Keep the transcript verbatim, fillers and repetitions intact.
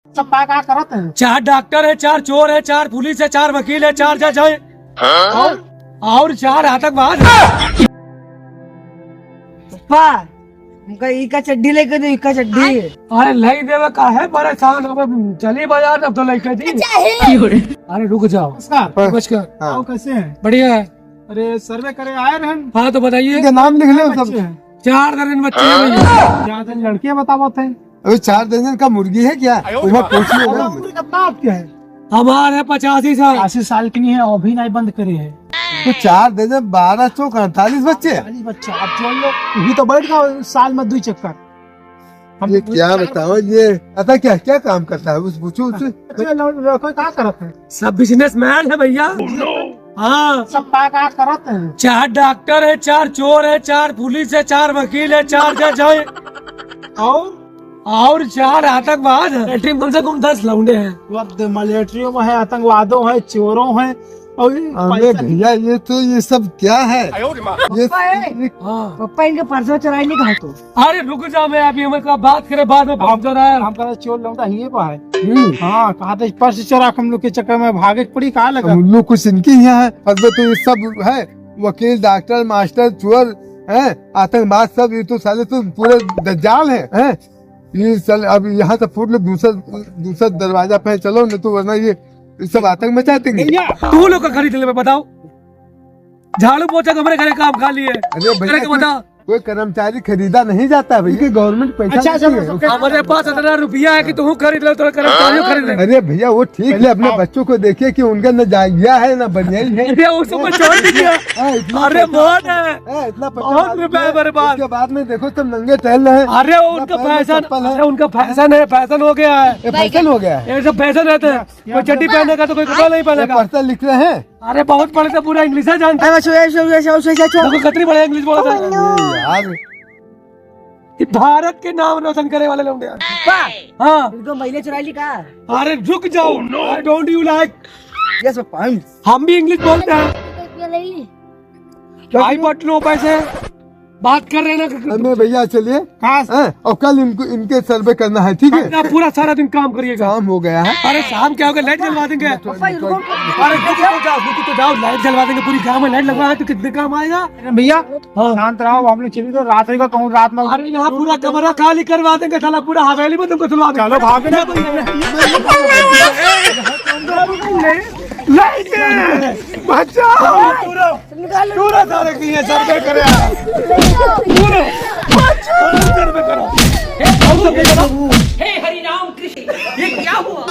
सब का, का करत हैं? चार डॉक्टर है, चार चोर है, चार पुलिस है, चार वकील है, चार जज है। हाँ? और, और चार आतंकवाद। पप्पा, हमका ई का चड्डी लेके दो, ई का चड्डी। अरे, लई देवे, काहे परेशान हो? चली बाजार, अब तो लेके दी। अच्छा है। अरे, रुक जाओ। नमस्कार। नमस्कार। हाँ। आओ, कैसे हैं? बढ़िया है। अरे, सर्वे करे आए रहन। हाँ, तो बताइए। इनके नाम लिख ले सब। बच्चे हैं। चार दर्जन बच्चे हैं भैया। चार दर्जन लड़के बतावत हैं। अबे, चार दर्जन का मुर्गी है क्या? वो मैं पूछ लियो ना। उम्र कितना आपके है? हमारे पचासी साल। पचासी साल की नहीं है, अभी नहीं बंद करे है। तो चार दर्जन, बारह चौक अड़तालीस बच्चे। अड़तालीस बच्चे, आप जोड़ लो। ये तो बैठ गया साल में दो चक्कर। हम ये दो क्या चार बताओ, ये पता क्या, क्या काम करता है? उस पूछो उससे। अच्छा, लड़-, लड़का क्या करत है? सब businessman है भैया। हाँ। सब का, का करत हैं? चार डॉक्टर है, चार चोर है, चार पुलिस है, चार वकील है, चार जज है। और? और चार आतंकवाद है। मिलिट्री में कम से कम दस लौंडे हैं। वक्त मिलिट्रियों में है, आतंकवादों है, चोरों हैं। और ये अरे पैसा भैया, ये तो, ये सब क्या है? ये पप्पा है। ये हाँ। पप्पा, इनके पर्स चुराई नहीं कहा तो। अरे रुक जाओ, मैं अभी हम का बात करे, बाद में हम, पहुंच रहा है। हम कहा चोर लौंडा ही ये पा है। हम्म। हाँ, कहा था पर्स चुरा के हम लोग के चक्कर में भागे के पड़ी, कहा लगा? हम लोग कुछ इनके यहाँ है, अब तो ये सब है, वकील, डॉक्टर, मास्टर, चोर, हैं, आतंकवाद, सब ये तो साले तो पूरे दज्जाल हैं, हैं? ये साले अब यहाँ से फूट लो, दूसरा, दूसरा दरवाजा पे चलो, नहीं तो वरना ये, ये सब आतंक मचा देंगे। भैया, तू लोग का खरीद ले, बताओ। झाड़ू पोछा तो हमरे घरे काम खा लिए। अरे भैया, करे के कोई, बता। कोई कर्मचारी खरीदा नहीं जाता भैया, गवर्नमेंट पैसा अच्छा, देती चलो, है। सबके हमारे पास इतना रुपया है कि तू खरीद ले, तोरा कर्मचारियों खरीद ले। अरे भैया, वो ठीक है, अपने बच्चों को देखिए कि उनका न जांघिया है, न बनियाई है। अरे, वो सब छोड़ दीजिए। हाँ, इतना अरे, पैसा, बहुत है। हाँ, इतना पैसा बहुत डाल रुपया है दिया, मेरे पास। उसके बाद में देखो, सब नंगे टहल रहे हैं। अरे, ना उनका पैर में फैशन, चप्पल है। अरे, उनका फैशन है, फैशन हो गया है। ये फैशन हो गया है। ये सब फैशन रहता है। कोई चड्डी पहनेगा तो कोई कपड़ा नहीं पहनेगा। ये पढ़ता लिख रहे हैं। अरे बहुत पढ़े थे, पूरा इंग्लिश है जानते हैं। अरे, छो, छो, छो, छो, छो, छो। देखो कितनी बढ़िया इंग्लिश बोलता है। अरे यार। ये भारत के नाम रोशन करे वाले लोग यार। पप्पा, हाँ। इनको महिले चुरा ली का? अरे रुक जाओ। I don't you like? Yes, पप्पा, हम हम भी इंग्लिश बोलते हैं। क्या? आई बट नो पैसे। बात कर रहे हैं ना। अरे भैया, चलिए। कहाँ से? हैं? और कल इनको, इनके सर्वे करना है, ठीक है? ना, पूरा सारा दिन काम करिएगा। काम हो गया है। अरे, शाम क्या होगा? लाइट जलवा देंगे। पापा, ये रुको। अरे, रुको तो जाओ, रुको तो जाओ, लाइट जलवा देंगे, पूरी गांव में लाइट लगवा है, तो कितने काम आएगा? अरे भैया, हाँ। शांत रहो, हम लोग चलिए तो रात होगा, कहूँ रात में। अरे, यहाँ पूरा कमरा खाली करवा देंगे, साला पूरा हवेली में तुमको सुलवा देंगे। चलो, भाग। लाइट! बचाओ! निकालो। पूरा सारे की ये सर्वे करे। पूरा। सर्वे करो। हे हरिराम कृष्ण, ये क्या हुआ?